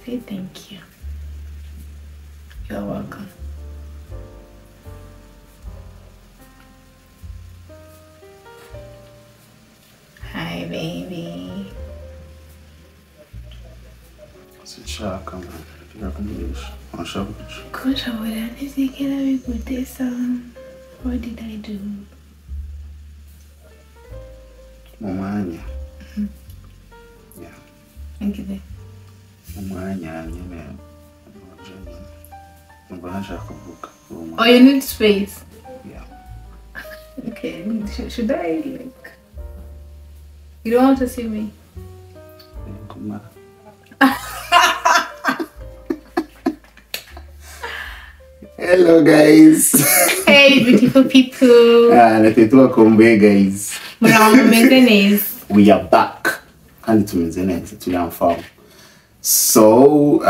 Say thank you. You're welcome. Hi, baby. Sinshaka man. Birakumenyesha. Wanshaka kuki? Kunshabura ntizigera bigutesa. What did I do? Mu mwanya. Yeah. Ngize. Mu mwanya nyene. Numva ntashaka kuvuga. Oh, you need space. Yeah. Okay. Should I like? You don't want to see me? Come on. Hello guys. Hey beautiful people. Tuwakombe guys. We are back. Kandi tumeze neza turi en forme. So,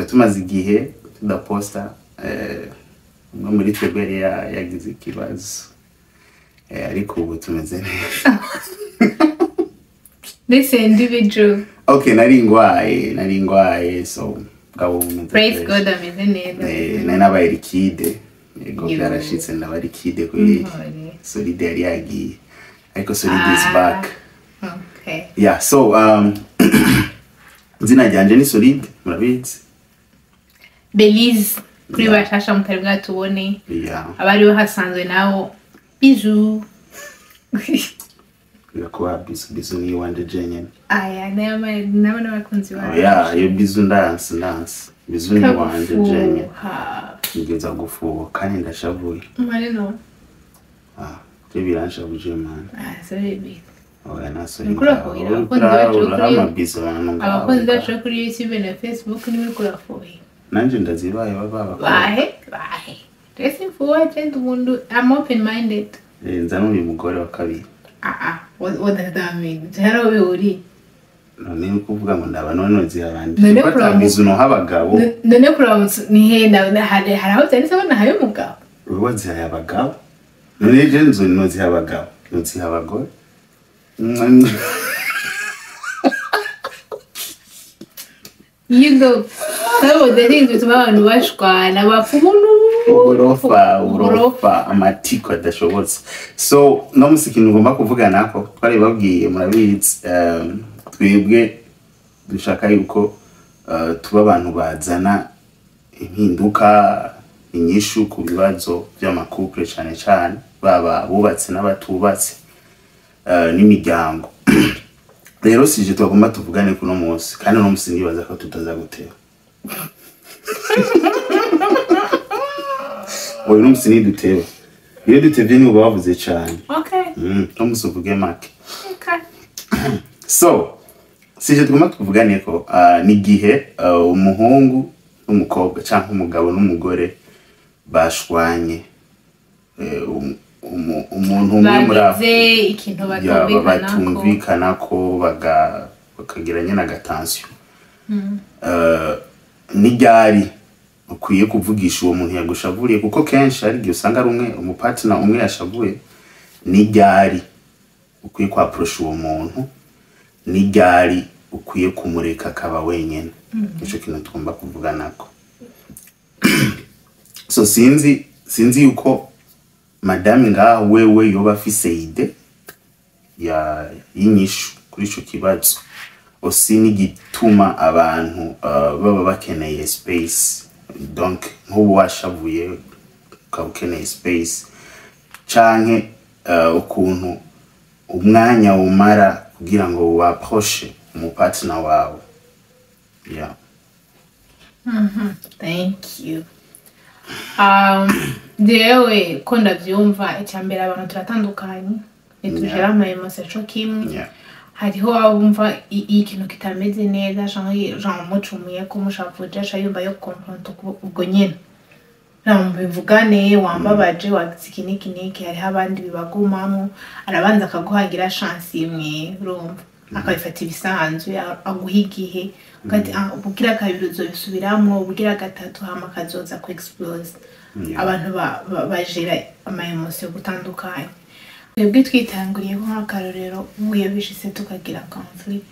tumaze igihe tudaposta umwe muri twebwe yagize ikibazo. Ariko ubu tumeze neza. This individual. Okay, nari ngwaye so ngabo umeze. Praise God ameze neza. Nari nabaye liquide. Yego byarashitse ndaba liquide kuri Solide yari yagiye. Ariko Solide is back. Okay. Yeah, so izina ryanje ni Solide, murabizi. Belize kuri bashasha mutari bwatubone. Yeah. Abari hasanzwe nawo bizu. Birakuba bizu bizu ni wanje jenyene. Aya naba n'abakunzi bawe. Yeah, iyo bizu ndanse bizu ni wanje jenyene. Nigeza gufuha kandi ndashavuye. Mare no. Ah, je biranshavuje man. Ah, sorry baby. Oya nasori. Abakunzi bacu kuri YouTube na Facebook ni kurafuha. Nanje ndazibaye baba. Bahe. Dressing forward and umuntu I'm open minded. Nza n'uyu mugore wa kabiri. What does that mean? Haro bihuri. None ni kuvuga ngo ndaba none nzi abandi. Kwata no habagabo. None kuramutse ni he na hari aho byanditse ngo nahaye umugabo. Wewe nzi abagabo. None je nzi nzi abagabo. Nzi abagore. You know, some of the things bituma abantu bashwana bapfa ubuntu uburofa amatiko adashobotse. So no musi ikintu ngomba kuvuga nako twari babwiye murabizi twebwe dushaka yuko tuba abantu bazana impinduka inyishu ku bibazo by'amakouple cyane cyane baba bubatse n'abatubatse n'imiryango. Rero sije twagomba tuvugane kuno munsi kandi no musi nibaza ko tutaza gutera. Oyo no musi niduteba. Iyo dutevye ni ubavuze cyane. Okay. No musi uvuge make. Okay. So, sije tugomba tuvugane ko nigihe umuhungu n'umukobwa canke umugabo n'umugore bashwanye umuntu umwe muri ikintu batumvikana ko bakagira nyene agatension. Ni ryari ukwiye kuvugisha uwo muntu yagushavuriye kuko kenshi ari gihe usanga ari umwe umupartner umwe yashavuye. Ni ryari ukwiye ku approach uwo muntu, ni ryari ukwiye kumureka akaba wenyene. Nico kintu tugomba kuvuga nako. So sinzi yuko madame ngaha wewe yoba afise ide ya yinyishu kuri ico kibazo osi n'igituma abantu baba bakeneye space. Donc nk'ubu washavuye ukaba ukeneye space canke ukuntu umwanya umara kugira ngo waproshe umupartner wawe. Yeah. Thank you. Jewe ko ndavyumva icyambere abantu turatandukanye ntitujera ama emotion co kimwe. Hariho abumva ikintu kitameze neza canke genre mucumuye ko mushavuje aca yumva yo confront ubwo nyene bivugane wambabaje wagize iki n'iki n'iki. Hariho abandi bibagumamwo arabanza akaguhagira chance imwe urumva akabifata ibisanzwe aguha igihe ukati ubugira kabiri uzobisubiramwo ubugira gatatu hama kazoza ku explose. Abantu bajera ama emotion gutandukanye. Twebwe twitanguriye nk'akarorero ubuye bishitse tukagira conflict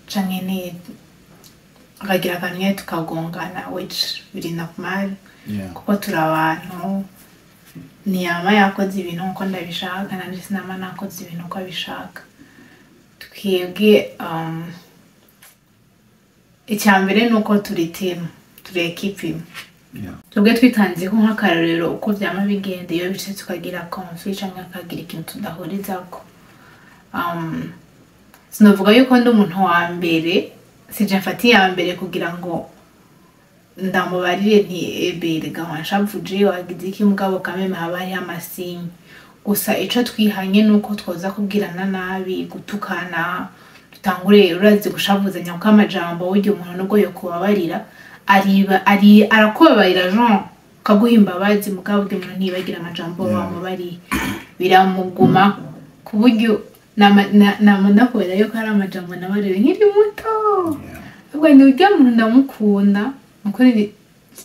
canke ne Akagira akantu nyene tukagongana, which biri normal, kuko turi abantu. Ntiyama yakoze ibintu nkuko ndabishaka, nanje sinama nakoze ibintu uko abishaka. Twebwe icya mbere ni uko turi team, turi équipe imwe. Twebwe twitanzeho nk'akarorero uko vyama bigenda iyo bice tukagira conflit canke akagira ikintu tudahurizako. Sinovuga yuko ndi umuntu wa mbere, sije mfata iya mbere kugira ngo ndamubarire nti: "Ebe rega wanshavuje, wagize iki?" Mugabo kameme haba hariho ama signes. Gusa ico twihanye nuko twoza kubwirana nabi, gutukana, dutangure urazi gushavuzanya, kuko amajambo burya umuntu nubwo yokubabarira, ariba ari arakubabarira, Jean ukaguha imbabazi, mugabo burya umuntu ntiyibagira amajambo wamubariye, biramuguma ku buryo nama ndakubera yuko hari amajambo nabariwe nkiri muto. Ubwo ni urya muntu ndamukunda nukuri,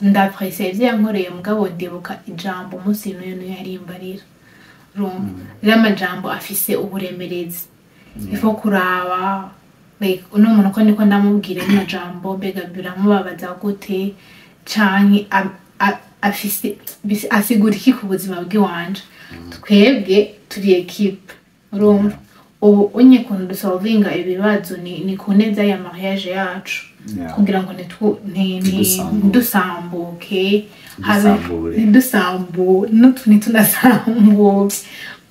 ndapresiye ivyo yankoreye, mugabo ndibuka ijambo umunsi n'uyu n'uyu yarimbarira. Urumva rero amajambo afise uburemerezi, ifo kuraba like uno muntu ko niko ndamubwira rino jambo, mbega biramubabaza gute, canke afise asigura iki ku buzima bw'iwanje? Twebwe turi équipe, urumva ubu unye kuntu dusolvinga ibibazo ni ku neza ya mariage yacu, kugira ngo Ntidusambuke. ntidusambuke habe Ntidusambure. Ntitunasambuke,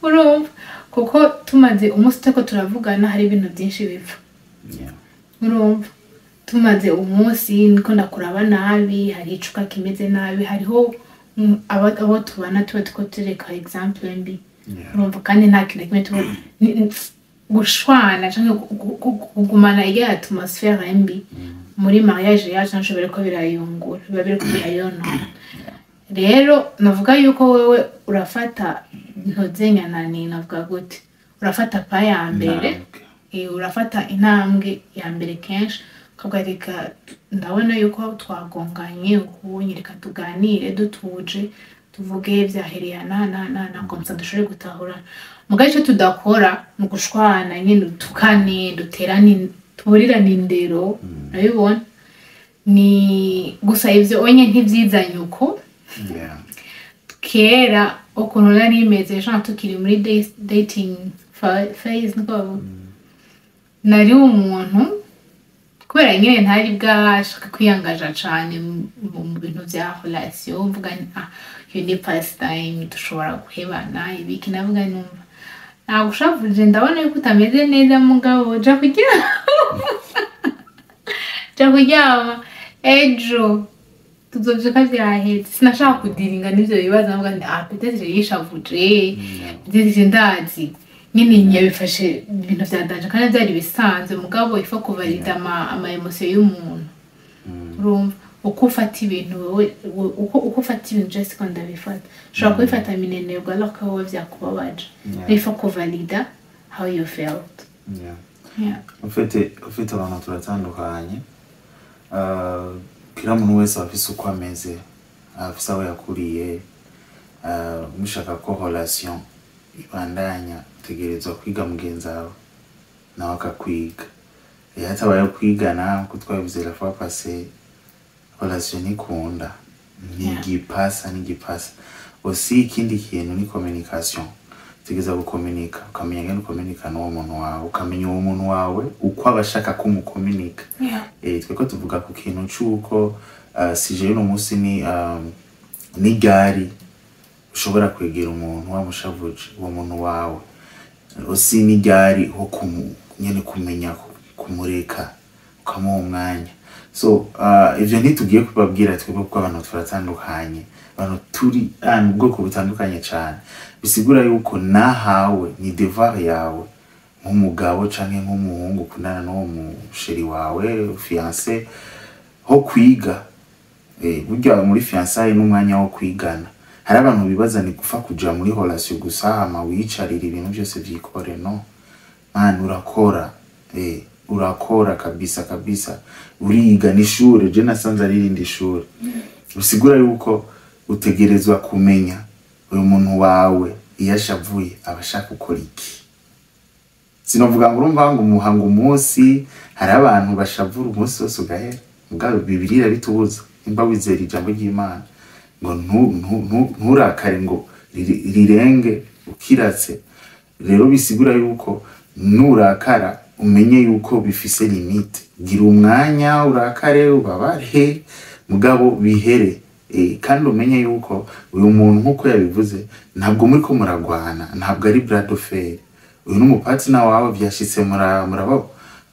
urumva, kuko tumaze umunsi turiko turavugana hari ibintu byinshi bipfa. Urumva tumaze umunsi niko ndakuraba nabi, hari icuka kimeze nabi, hariho abo tubana tuba turiko tureka exemple mbi. Urumva kandi nta kintu na kimwe tuba gushwana canke kugumana iya atmosphère mbi muri mariage yacu ntaco biriko birayungura, biba biriko birayonona. Rero navuga yuko wewe urafata ntuzenyanani, navuga gute, urafata pas ya mbere. Intambwe. Urafata intambwe ya mbere kenshi, ukavuga: "Reka ndabona yuko twagonganye ubu, reka tuganire dutuje, tuvuge vyahereye na na na na, comme ça dushobore gutahurana." Mugabo ico tudakora ni ugushwana nyene, dutukane, duterane, tuburirane indero, urabibona? Ni gusa ivyo onye ntivyizanye uko. Kera ukuntu nari meze, jean tukiri muri dating phase, niko bavuga, nari umuntu kubera nyine ntari bwashaka kwiyangaja cane mu bintu vya relation, mvuga nti: "Ah, iyo ni pastime, dushobora guhebana ibiki." Navuga numva nagushavuje, ndabona yuko utameze neza, mugabo ja kuryama, ja kuryama, ejo tuzovyuka vyaheze. Sinashaka kudiringa n'ivyo bibazo, navuga nti: "Ah, peut-être yishavuje, peut-être ndazi nyine yabifashe ibintu vya danger," kandi vyari bisanzwe. Mugabo ifo kuvalida ama émotions y'umuntu. Urumva uko ufata ibintu wewe, uko ufata ibintu, je siko ndabifata, ushobora kubifata minenebwa alors que wowe vyakubabaje. Il faut kuvalida how you felt. Yeah. Ufite abantu turatandukanye. Kila muntu wese aba afise uko ameze, aba afise aho yakuriye. Mushaka ko relation ibandanya, utegerezwa kwiga mugenzi wawe nawe akakwiga. Iyo hatabayeho kwigana, nkuko twabivuze la fois passée, relation ntikunda, ntigipasa, ntigipasa. Aussi ikindi kintu ni communication. Utegereza gukominika, ukamenya ngene ukominika n'uwo muntu wawe, ukamenya uwo muntu wawe uko aba ashaka ko umukominika. Tweko tuvuga ku kintu c'uko sujet y'uno munsi ni ni gari ushobora kwegera umuntu wamushavuje, uwo muntu wawe, aussi ni ryari ho nyene kumenya kumureka, ukamuha umwanya. So ivyo ntitugiye kubabwira twebwe, kuko abantu turatandukanye, abantu turi mu bwoko butandukanye cane. Bisigura yuko nahawe ni devoir yawe nk'umugabo canke nk'umuhungu ukundana n'uwo mu chéri wawe, fiancé, ho kwiga. Burya muri fiançailles n'umwanya wo kwigana. Hari abantu bibaza ni gupfa kuja muri relation gusa hama wiyicarira ibintu byose vyikore. No man, urakora, urakora kabisa kabisa, uriga, ni ishure. Je nasanze ari irindi shure. Bisigura yuko utegerezwa kumenya uyu muntu wawe iyo ashavuye aba ashaka gukora iki. Sinovuga ngo urumva ngo umuhanga umunsi, hari abantu bashavura umunsi wose ugahera. Mugabo Bibiliya irabitubuza, nimba wizera ijambo ry'Imana, ngo nturakare ngo rirenge ukiratse. Rero bisigura yuko nurakara umenye yuko bifise limite. Gira umwanya urakare, ubabare, mugabo bihere. Kandi umenye yuko uyu muntu, nk'uko yabivuze, ntabwo muriko muragwana, ntabwo ari bras de fer. Uyu ni umu partner wawe, vyashitse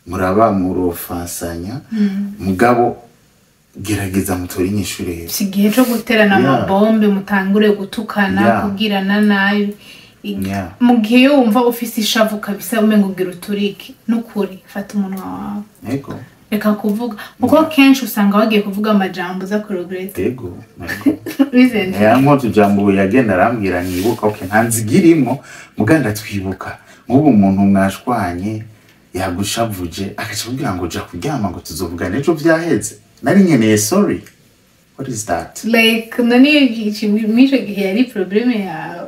muraba murofansanya, mugabo gerageza mutore inyishu rero. Si igihe co guterana amabombe, mutangure gutukana, kubwirana nabi. Mu gihe iyo wumva ufise ishavu kabisa, umenga ugira uturike, n'ukuri fata umunwa wawe, reka kuvuga, kuko kenshi usanga wagiye kuvuga amajambo uza ku regretter. Ego, ego. Isn't? Ya, nk'utujambo yagenda arambwira nibuka, okay, nta nziga irimwo, muga ndatwibuka. Nk'ubu umuntu mwashwanye yagushavuje, agaca akubwira ngo ja kuryama, ngo tuzovugana ejo, vyaheze, nari nkeneye sorry. What is that? Like, none mw'ico gihe yari problème yawe?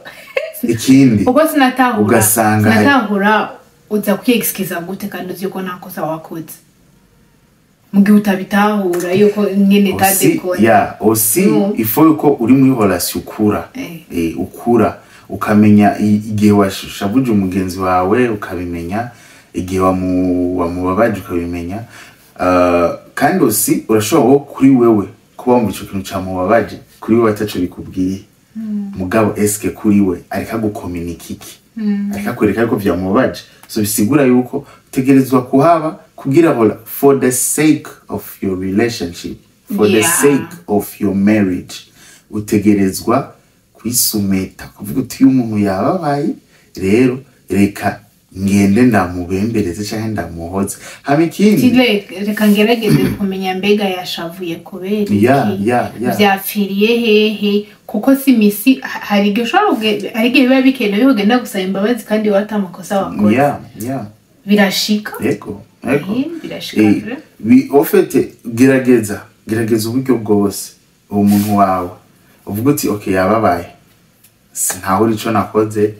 Ikindi, kuko sinatahura, ugasanga sinatahura uza kwiyexcusa gute kandi uzi ko nta kosa wakoze, mu gihe utabitahura yuko nyene aussi tadekona. Ya, aussi il faut yuko uri muri relation ukura. Ukura ukamenya igihe washavuje umugenzi wawe, ukabimenya igihe wamubabaje, ukabimenya. Kandi aussi urashobora wo kuri wewe kuba wumva ico kintu camubabaje, kuri wewe ataco bikubwiye, mugabo eske kuri we ariko agukominika iki, ariko akwereka yuko vyamubabaje? So bisigura yuko utegerezwa kuhaba kugira ngo for the sake of your relationship, for the sake of your marriage, utegerezwa kwisumeta, kuvuga uti iyo umuntu yababaye rero, reka ngende ndamubembereze canke ndamuhoze. Hama ikindi, Reka ngerageze kumenya mbega yashavuye kubera iki, Ya. vyapfiriye hehe, kuko si misi hari igihe ushobora hari igihe biba bikenewe yuko ugenda gusaba imbabazi kandi wowe ata amakosa wakoze. Ya. Birashika. Ego. Birashika vrai. Au fait, gerageza uburyo bwose uwo muntu wawe uvuga uti okay, yababaye, sinahura ico nakoze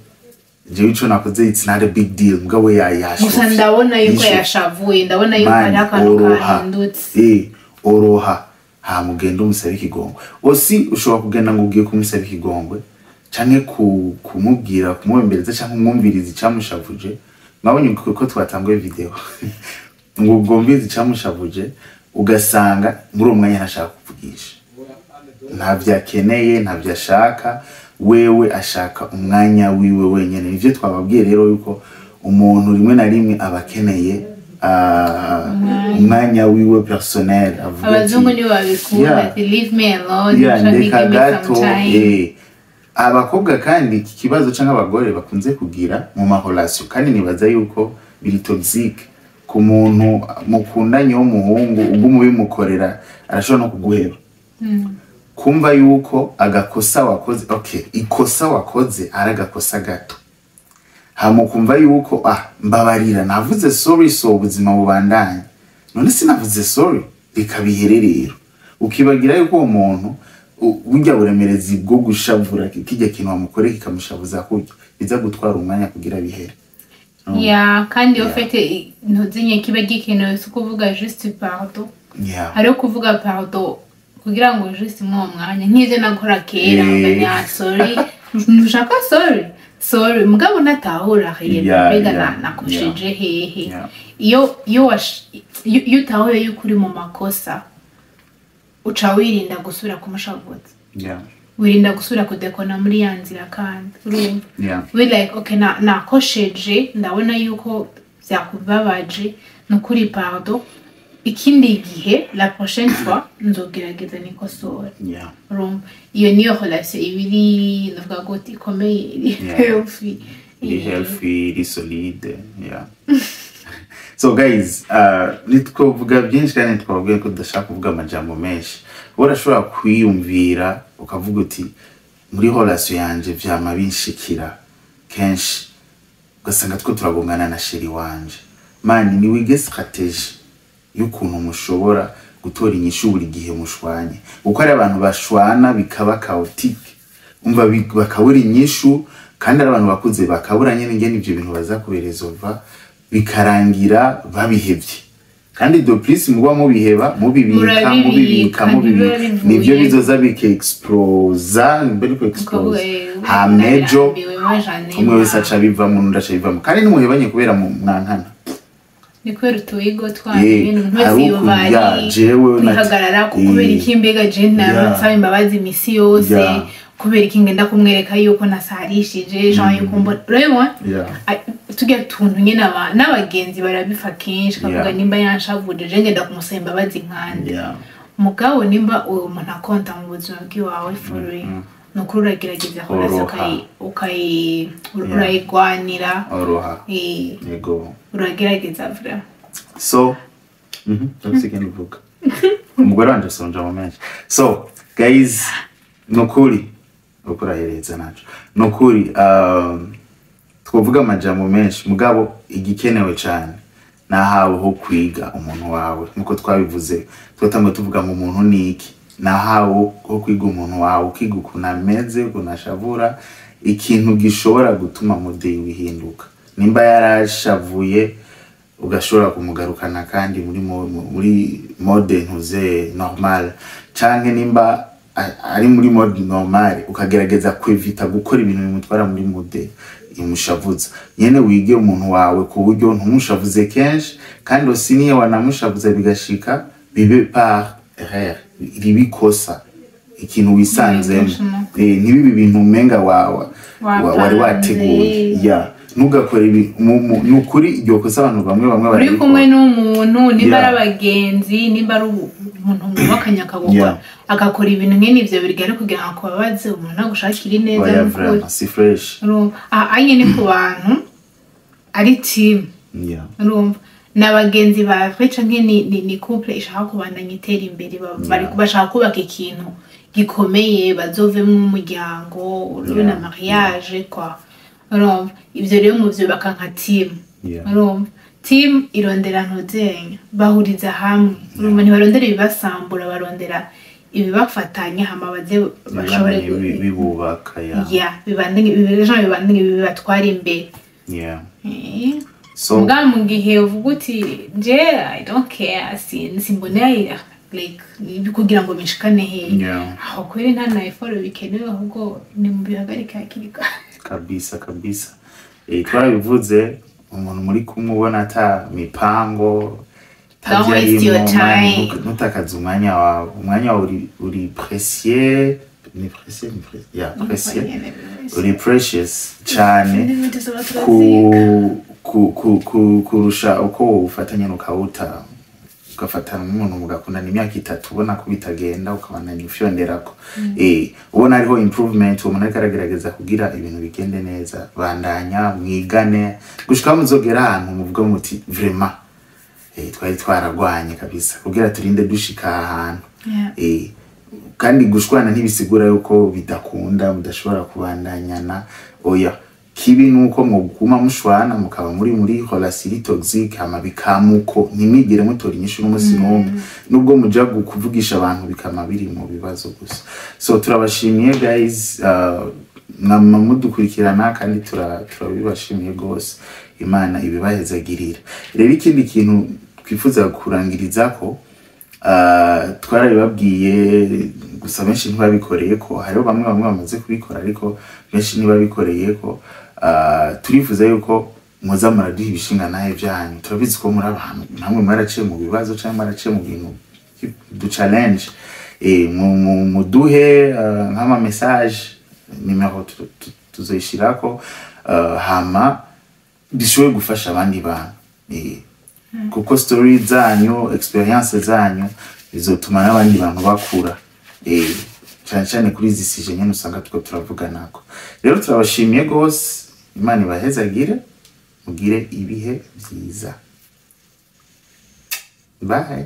jewe, ico nakoze it's not a big deal, mugabo yashofye. Gusa ndabona yuko Yishofye. yashavuye, ndabona yuko Man, hariho akantu oroha. kahindutse. Oroha, hama ugende umusabe ikigongwe. Osi ushobora kugenda ngo ugiye kumusaba ikigongwe canke kumubwira, kumwembereza canke umwumviriza icamushavuje. Mwabonye ko twatanguye video ngo ugombize icamushavuje, ugasanga muri uwo mwanya ntashaka kuvugisha, ntavyo akeneye, ntavyo ashaka. Wewe ashaka umwanya wiwe wenyene. Nivyo twababwiye rero, yuko umuntu rimwe na rimwe aba akeneye umwanya wiwe personnel, avuga ati, Abazungu nibo babikunda, ati "Leave me alone", canke ndeka "Give me gato. some time". Abakobwa kandi iki kibazo canke abagore bakunze kugira mu ma relation, kandi nibaza yuko biri toxique ku muntu mukundanye w'umuhungu, ubwo umubimukorera arashobora no kuguheba. Kumva yuko agakosa wakoze, okay, ikosa wakoze ari agakosa gato, hama ukumva yuko ah, mbabarira, navuze sorry, so ubuzima bubandanye, none sinavuze sorry, reka bihere. Rero ukibagira yuko uwo muntu burya buremerezi bwo gushavura, kijya kintu wamukoreye kikamushavuza kurya, biza gutwara umwanya kugira bihere. Ya, kandi iyo ufite ntuzinye kiba gikenewe, si ukuvuga juste pardon. Hariho kuvuga pardon kugira ngo juste muri uwo mwanya, nk'ivyo nakora kera, nganya sorry, ntushaka sorry, sorry, mugabo natahura mbega nakosheje hehe. Iyo utahuye yuko uri mu makosa, uca wirinda gusubira kumushavuza, wirinda gusubira kudekona muri ya nzira. Kandi urumva, we like, okay, nakosheje, ndabona yuko byakubabaje, nukuri pardon, ikindi gihe, la prochaine fois, nzogerageza nikosora. Urumva, iyo niyo relation iba iri, ndavuga gute, ikomeye, iri healthy. Iri healthy, iri solide, yeah. So guys, nitwovuga byinshi kandi twababwiye ko tudashaka kuvuga amajambo menshi. Wowe urashobora kwiyumvira ukavuga uti muri relation yanje vyama binshikira kenshi, ugasanga two turagongana na chéri wanje. Man, ni wige stratégie y'ukuntu mushobora gutora inyishu buri gihe mushwanye, kuko hari abantu bashwana bikaba chaotique, umva bakabura inyishu, kandi ari abantu bakuze, bakabura nyene ingene ivyo bintu baza kuberezova, bikarangira babihevye. Kandi de plus muba mubiheba, mubibika, Murabibika, mubibika, mubibika, ntibiba bivuye. Nivyo bizoza bikexplosa mbere ko explosa hamejo umwe wese aca abivamo, n'undi aca abivamo, kandi ntimuhebanye kubera mwankana. Ni kubera utuwigo twanyu, ibintu umuntu wese hari yumva ukuntu, ya, ari jewe kwihagarara ko kubera iki mbega je nsaba imbabazi imisi yose, kubera iki ngenda kumwereka yuko nasarishije, genre yuko mbona, urabibona? Yeah. Tujya tuntu nyine n'abagenzi barabifa kenshi, kavuga nimba yanshavuje, je ngenda kumusaba imbabazi nkande. Mugabo nimba uwo muntu akonta mu buzima bw'iwawe for real, ni ukuri uragerageza kurasa, Oroha. Urayigwanira. Oroha. Yego. Uragerageza vraiment. So ndafise ikindi uvuga, umugore wanje asonja mu menshi. So guys, nukuri uko urahereza naco, nukuri twovuga amajambo menshi, mugabo igikenewe cane nahawe ho kwiga umuntu wawe, nkuko twabivuze twatanguye tuvuga ngo umuntu ni iki. Nahawe ho kwiga umuntu wawe, ukiga ukuntu ameze, ukuntu ashavura, ikintu gishobora gutuma mood wihinduka. Nimba yarashavuye, ugashobora kumugarukana kandi muri mode ntuze normal, canke nimba ari muri mode normal, ukagerageza kwevita gukora ibintu bimutwara muri mode imushavuza nyene. Wige umuntu wawe ku buryo ntumushavuze kenshi, kandi aussi niyo wanamushavuza bigashika, bibe par erreur, ribe ikosa, ikintu wisanzemo. Intentional. Ntibibe ibintu umenga wari Wapanze. wateguye. Ya, ntugakore ibi ni ukuri iryo kosa abantu bamwe bamwe Uri barabikora. kumwe n'umuntu, nimba ari abagenzi, nimba ari umuntu mwubakanye, akagukora, agakora ibintu nkene ivyo bigari kugira ngo akubabaze, umuntu agushakire ineza. Oya. N'ukuri. Vraiment si fresh. Urumva, aha anye ni ku bantu ari team. Urumva, ni abagenzi bawe canke ni couple ishaka kubandanya itera imbere, bashaka kubaka ikintu gikomeye, bazovemwo umuryango, urabona, mariage kwa. Urumva, ivyo rero muvyubaka nka team. Urumva, team irondera ntuzenya bahuriza hamwe. Urumva, ntibarondera ibibasambura, barondera ibibafatanya, hama baze bashobore Bibandanye bibubaka, ya. Ya, bibandanye bibatwara imbere. So Muga mu gihe uvuga uti je I don't care, simbonera like kugira ngo bishikane hehe, aho kweri nta na effort bikenewe, ahubwo ni mu bihagarike hakiri kare. Kabisa kabisa. Twarabivuze, umuntu muri kumwe ubona ata mipango Don't waste your utavyarimo, man, time. ntutakaze umwanya wawe. Umwanya wawe uri précieux, ni précieux, ni précieux, yeah, précieux, uri precious cane ku, kurusha uko ufatanya ukawuta, ugafatana n'umuntu mugakundana imyaka 3, ubona ko bitagenda, ukabandanya ufyonderako. Ubona hariho improvement, uwo muntu ariko aragerageza kugira ibintu bigende neza, bandanya mwigane gushika aho muzogera ahantu muvuga muti vraiment, twari twaragwanye kabisa kugira turinde dushika aha hantu. Kandi gushwana ntibisigura yuko bidakunda, mudashobora kubandanyana, oya. Kibi nuko muguma mushwana, mukaba muri relation iri toxique, hama bikamuko ntimwigere mutora inyishu n'umunsi n'umwe, nubwo muja kuvugisha abantu bikama biri mu bibazo gusa. So turabashimiye guys, mwama mudukurikirana, kandi turabibashimiye rwose, Imana ibibahezagirira. Rero ikindi kintu twifuza kurangirizako, twarabibabwiye gusa benshi ntibabikoreye ko. Hariho bamwe bamwe bamaze kubikora, ariko benshi ntibabikoreye ko. Turifuza yuko muza muraduha ibishinga nahe byanyu. Turabizi ko muri abantu namwe mwaraciye mu bibazo cyangwa mwaraciye mu bintu du challenge. Muduhe nk'ama message, nimero tuzoyishirako, hama bishoboye gufasha abandi bantu, kuko story zanyu, experience zanyu bizotuma n'abandi bantu bakura, cyane cyane kuri izi sujets nyene usanga tuko turavuganako. Rero turabashimiye gose, Imana ibahezagire, mugire ibihe vyiza, bye.